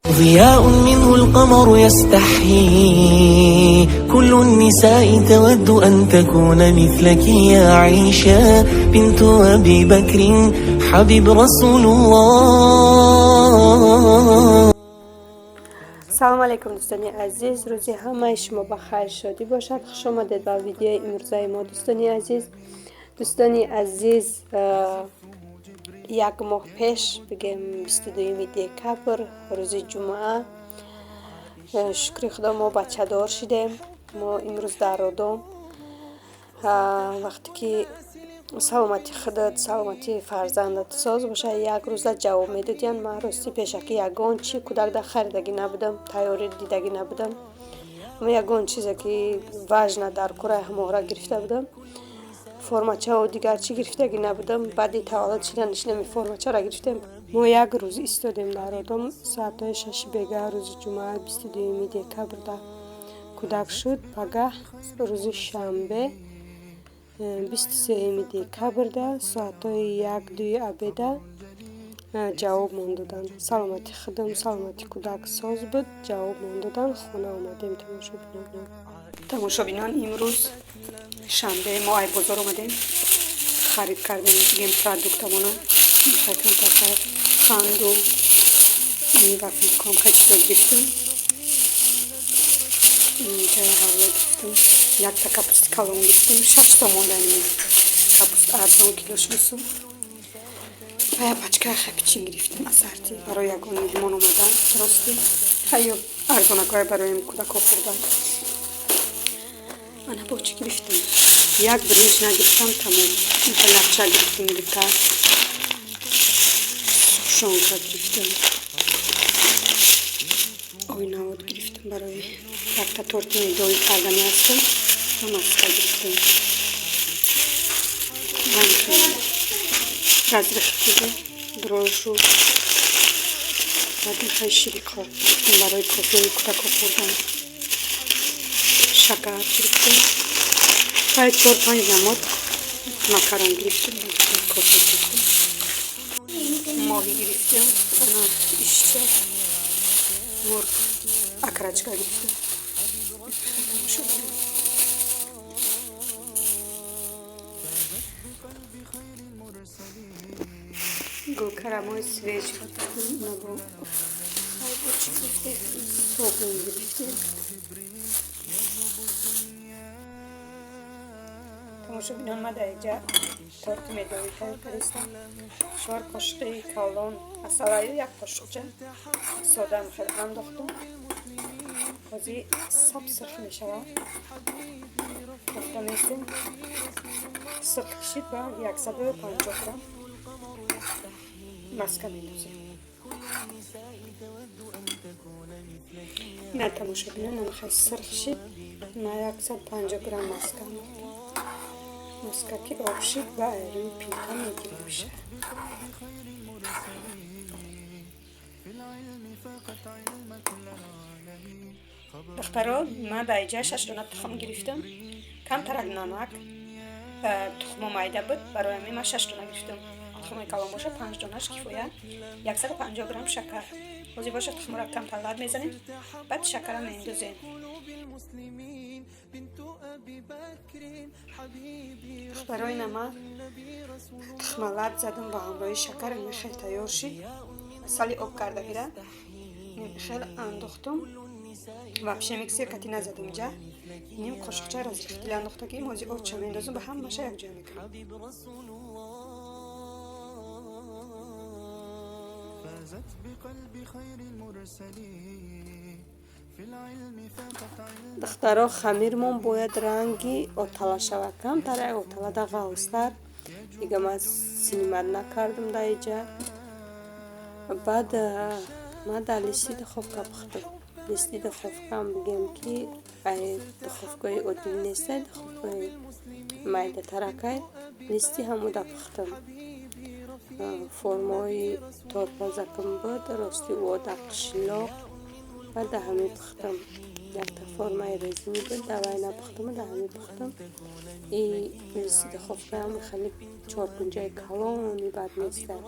ضياء منه القمر يستحيي، كل النساء تود أن تكون مثلك يا عائشة بنت أبي بكر حبيب رسول الله. Салом алейкум, дӯстони азиз, рӯзи ҳамаи шумо ба хайр, шодӣ бошад. Хуш омадед ба видеои имрӯзаи мо, дӯстони азиз. Дӯстони азиз, як моҳ пеш, бигем, 22 декабр, рӯзи ҷумъа, шукри Худо, мо бачадор шидем. Мо имрӯз дар роддом, вақте ки саломати худат, саломатии фарзандат соз бошад, як рӯза ҷавоб медодиянд. Ман рости пешакӣ ягон чи кӯдакда харидагӣ набудам, тайёрӣ дидагӣ набудам. Ама ягон чизе ки важна дар кораи ҳамоҳра гирифта будам, формачаву дигар чӣ гирифтагӣ набудам. Баъди таваллуд шиданаш нами формачаро гирифтем. Мо як рӯз истодем дар роддом, соатҳои 6 бегаҳ, рӯзи ҷумъа, 22 декабрда кӯдак шуд. Пагаҳ, рӯзи шанбе, 23 декабрда, соатҳои 1-2 обеда ҷавобмон доданд. Саломати худам, саломати кӯдак соз буд, ҷавобмон доданд, хона омадем, тамошобинон. Тамошобинон, имрӯз шанбе, мо ай бозор омадем, харид кардем, бигем, продуктамона, камтар қанду вафелком, хеле чизо гирифтем, ҳалво гирифтем, якта капусти калон гирифтем, 6 сомон дан капуст, арзон, килош 2 сум. Ва як пачкаи хапичин гирифтем, ассорти, барои ягон меҳмон омадан. Рости, ҳайё, арзонакҳое барои кӯдакҳо хӯрдан. Ана, бо чӣ гирифтем? Як биринҷ нагирифтам, тамом. Лапша гирифтем, дута сушонка гирифтем, ойнавод гирифтем, барои якта торти медои кардани ҳастам, ва маска гирифтем, разрыхлитель, дрожжу, баъд хеле шириқҳо гирифтем барои кофеи кӯдакҳо хӯрдан, шакар гирифтем ва чор панҷ намуд макарон гирифтем, кофе гирифтем, моҳӣ гирифтем, ана ишча, мурғ, окорочка гирифтем. Гулкарамои свежий гирифтем, собун гирифтем. Тамошобинон, ма дар инҷа торти медоӣ тайёр кардистам. 4 қошиқи калон асалаю як қошиқча содам хеле андохтам. Ҳозир саб сирх мешавад, кофта местем. Сирх кишид, ба 150 грамм маска мендозем. На, тамошобинон, намхел сирх шид, ма 150 грамм маска андохтам. Маска ки об шид, ба рӯи плита мегирем. Духтаро, ман ба иҷа 6 дона тухм гирифтам, камтарак намак. Тухмо майда буд, барои ҳамин ман 6 дона гирифтам. Тухмои калон боша, 5 донаш кифоя. 150 грамм шакар. Ҳозир боша, тухморо камтар лат мезанем, баъд шакара меандозем. Барои нама тухма лат задам ба ҳамроҳи шакар, ина хел тайёр шид. Асали об кардагира хел андохтум, вообще миксер кати назадам. Иҷа ним қошиқча разрыхлитель андохтагӣ. Ҳозир ордша меандозам, ба ҳамаша якҷоя мекунам. Духтаро, хамирмон бояд ранги отала шавад, камтар як оталада ғафзтар. Дига ман синимат накардам дар иҷа. Баъд ман дар листи духовка пухтам. Листи духовкаам, бигем, ки ай духовкаи оддӣ нестай, духовкаи майдатаракай, листи ҳамуда пухтам. Формаҳои тортпазакам буд, рости, о дар қишлоқ, баъд дар ҳамин пухтам. Якта формаи резинӣ буд, дар вай напухтаму дар ҳамин пухтам. И листи духовкаам хеле чоркунҷаи калони бад нестай.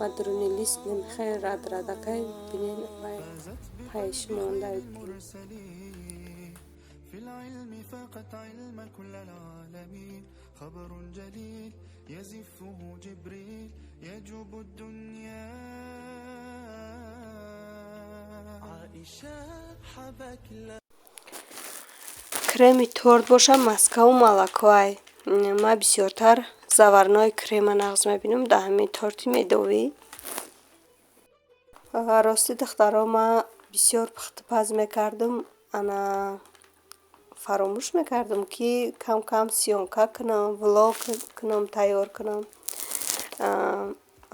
Ба дуруни лист намехел рад радакай бинен, вай пайш монда. في العلم فاقت علم كل العالمين، خبر جليل يزفه جبريل يجوب الدنيا. عائشة حبك. Креми торт боша, маскаву молокоай. Ман бисёртар заварной крема нағз мебинам дар ҳамин торти медовӣ. Рости, духтаро, ман бисёр пухтупаз мекардам, ана фаромӯш мекардам, ки кам кам съёмка кунам, влог кунам, тайёр кунам.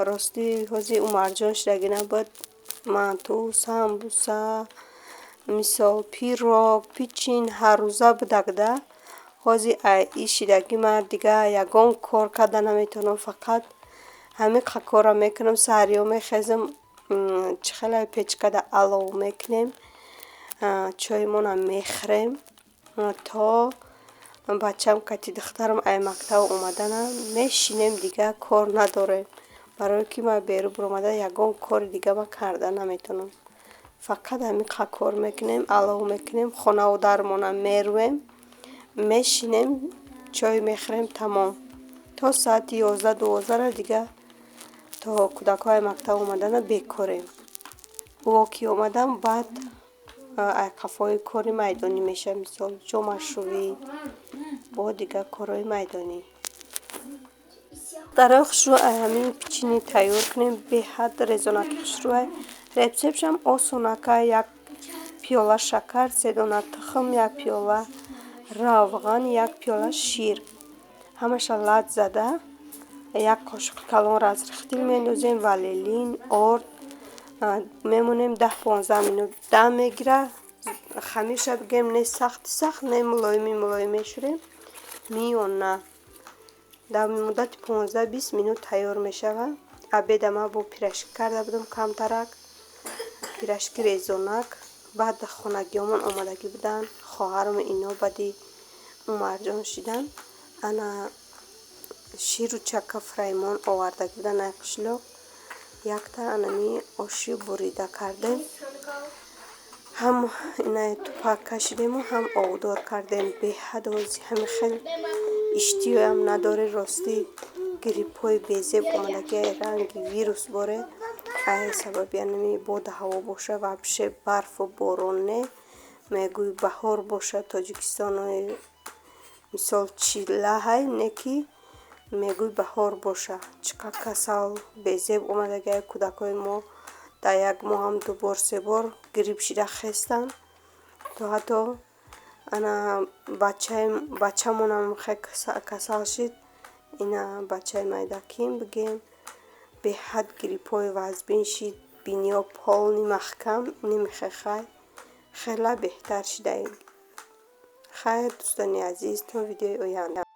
Рости, ҳози Умарҷон шидагӣ набуд, манту, самбуса, мисол, пирог, пичин ҳаррӯза будагда. Ҳози ай шидагӣ ман дига ягон кор карда наметавонам, фақат ҳамин корро мекунам. Саҳариҳо мехезам, чӣ хеле печкада алов мекунем, чоймонам мехӯрем, то бачам кати духтарам ай мактаб омадана мешинем, дига кор надорем, барое ки ман берун баромада ягон кори дига ман карда наметавонам. Фақат ҳамин кор мекунем, алов мекунем, хонаву дармона мерӯем, мешинем, чой мехӯрем, тамом, то соати 11-12-ра дига то кӯдакҳои мактаб омадана бекорем. Во ки омадам, баъд ай қафои кори майдонӣ мешавад, мисол, ҷомашӯӣ бо дигар корҳои майдонӣ. Дарои хушрӯ, ай ҳамин печенье тайёр кунем, беҳад резонаки хушрӯай. Рецептшам осонака: як пиёла шакар, се дона тухм, як пиёла равған, як пиёла шир, ҳамаша лат зада, як қошуқи калон разрыхлитель меандозем, ванилин, орд мемонем, 10-15 минут дам мегирад. Хамирша бигем, не сахти сахт, не мулоими мулоим мешӯрем, миёна, дар муддати 15-20 минут тайёр мешавад. Обеда ман бо пирожки карда будам, камтарак пирожки резонак. Баъд хонагиёмон омадагӣ буданд, хоҳарам ино баъди Умарҷон шидан, ана ширу чака Фраймон овардагӣ буданд ай қишлоқ, якта анами оши бурида кардем, ҳам инаи тупак кашидему, ҳам овдор кардем. Беҳад ҳози ҳами хел иштиёям надорӣ. Ростӣ, гриппҳои безеб омадагиай, ранги вирус боре, ай сабаби анами боду ҳаво боша, вообще барфу борон не, мегӯй баҳор боша. Тоҷикистонои мисол чилаҳай, не ки мегӯй баҳор боша. Чӣ қадр касал безеб омадагиай, кӯдакҳои мо дар як моҳам ду бор, се бор грипп шида хестанд, то ҳатто ана бачамонам хел касал шид. Ина бачаи майдаким бигем, беҳад гриппҳои вазбин шид, биниҳо полный маҳкам немехехай, хела беҳтар шидаем. Хайр, дӯстони азиз, то видеои оянда.